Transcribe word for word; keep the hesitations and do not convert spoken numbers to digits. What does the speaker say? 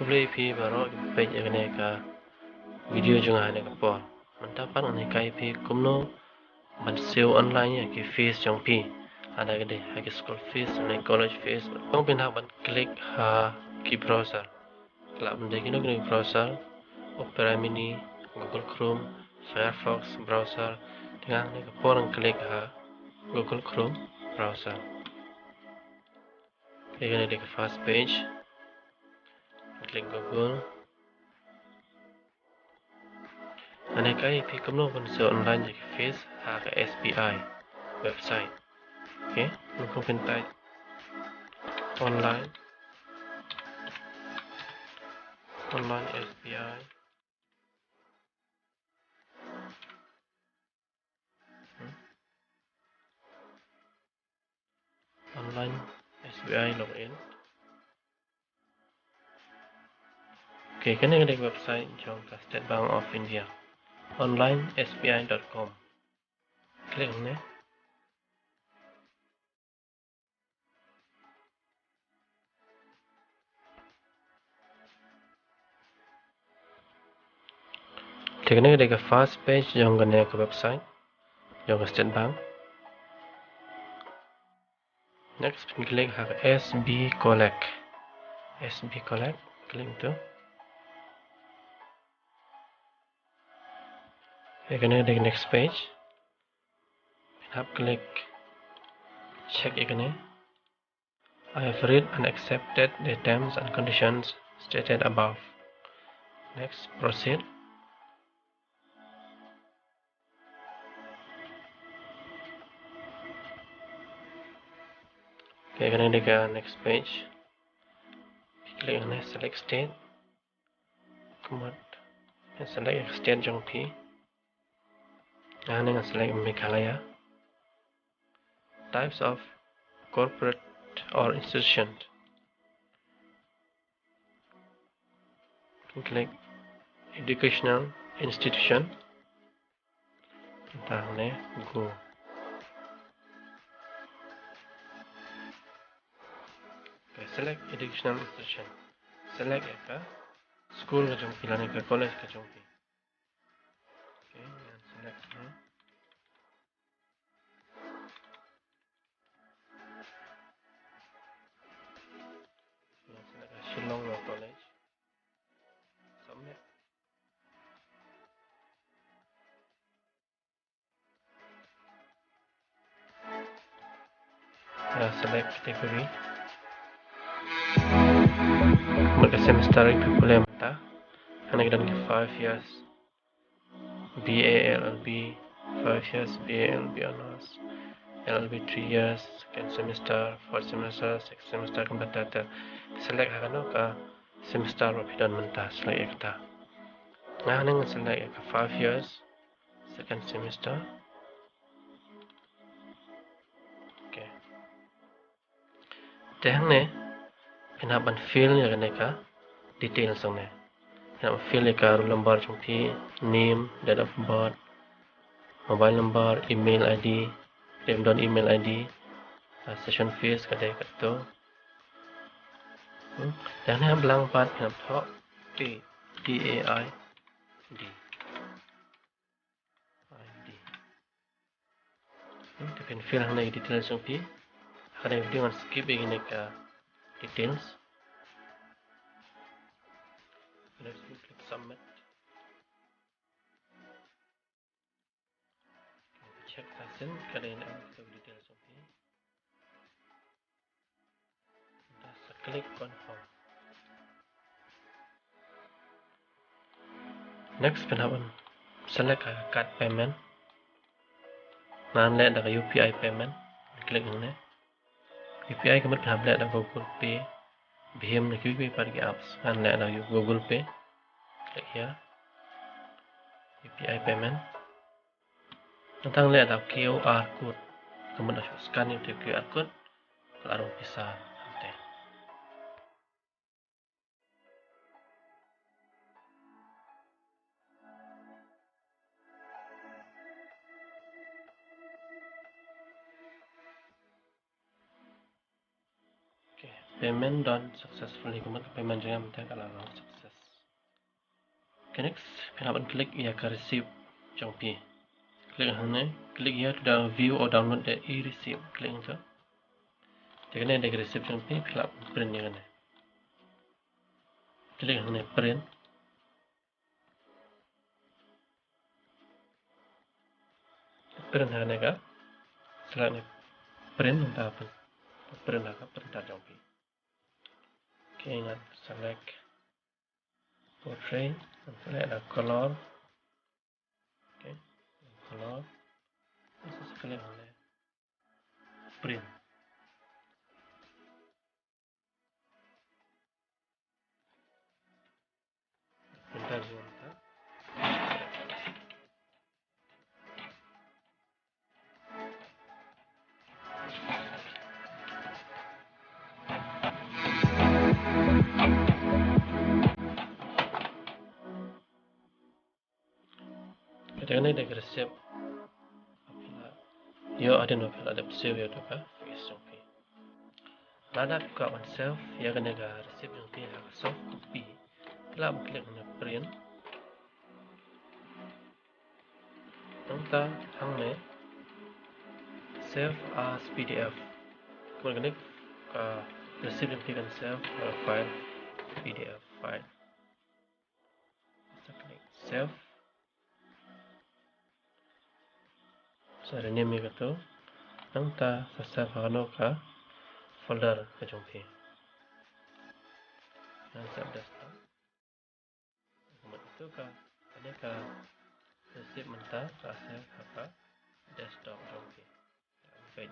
Khublei phi baroh ki peit ïa kane ka video jong nga ha kane ka por. Mynta pat ngan hikai phi kumno ban siew online ïa ki fees jong phi. Hada ka dei ha ki school fees ne college fees. Tang phin hap ban click ha ki browser. Lah ban dei kino kino ki browser, Opera Mini, Google Chrome, Firefox browser. Te nga ha kane ka por ngan click ha Google Chrome browser. Te kane dei ka first page. Click Google. Ngan hikai phi kumno ban siew online ïa ki fees ha ka S B I website. Okay, ngan phin type online, online S B I. Hmm. Online S B I login. Okay, kane ka dei ka website jong ka State Bank of India. Online S B I dot com. Click hangne. Te kane ka dei ka first page jong kane ka website jong ka State Bank. Next, phin click ha ka S B Collect. S B Collect, click tu. Te kane ka dei ka next page. Phin hap click check ïa kane. I have read and accepted the terms and conditions stated above. Next, proceed. Okay, kane ka dei ka next page. Click on select state. Kumut, select state jong phi. Nga hangne ngan select Meghalaya. Types of corporate or institution. Click educational institution. Te hangne go. Okay, select educational institution. Select ïa ka school ka jong phi lane ka college ka jong phi. Okay, ngan select, hmm. Ngan select Shillong Law College. Submit. Ngan select category. Bad ka semester ïa phi pule mynta. Hangne ki don ki five years. B A L L B, five years, B A L B honors, L L B three years, second semester, fourth semester, sixth semester, kumta ter ter. Select ha kano ka semester ba phi don mynta, select ïa kata. Nga hangne ngan select ïa ka five years, second semester. Okay. Te hangne phin hap ban fill ïa kane ka details hangne. Phin hap fill ïa ka roll number jong phi, name, date of birth, mobile number, email I D, te don email I D, uh, session fees ka dei katto. Hmm. Te hangne ha blank pat phin hap thoh T, T A I D. I D. Hmm, te phin fill hangne ki details jong phi. Ha kane ka video ngan skip ïa kine ki details. Next, click submit. Check sa shisien ka dei ne em ki details jong phi. Sa click confirm. Next, phin hap ban select ka card payment. Ngan leh da ka U P I payment. Click hangne. U P I ka mut phin hap leh da Google Pay, BHIM ne kiwei kiwei pat ki apps. Ngan leh da Google Pay. Click here. U P I payment. Nangta leh da Q R code. Ka mut da shu scan ïa u Q R code, ka la rung pisa hangtei. Okay. Payment done successfully, kumno ka payment jong nga mynta ka la long success. Okay, next, phi lah ban click ïa ka receipt jong phi. Click hangne, click here to down-, view or download the e-receipt. Click hangto. Te kane dei ka receipt jong phi, phi lah ban print ïa kane. Click hangne print. Print hangne ka. Select ne print, nangta print. Print ha ka printer jong phi. Okay, ngan select portrait, ngan select da color. Okay, color. Ngan sa select hangne print. Printer jong nga. Kata kane dei ka receipt. Ïoh hadien ba phi la dep save ïa ka face jong phi. Lada phi kwah ban save ïa kane ka receipt jong phi ha ka soft copy, phi lah ban click hangne print. Nangta hangne save as P D F. Kumne kane ka receipt jong phi kan save ha ka file, P D F file. Sa click save. Sa rename ïa kato. Nangta sa save ha kano ka folder ka jong phi. Ngan sa desktop. Kumne ito ka, kane ka receipt mynta ka save ha ka desktop jong phi. Okay.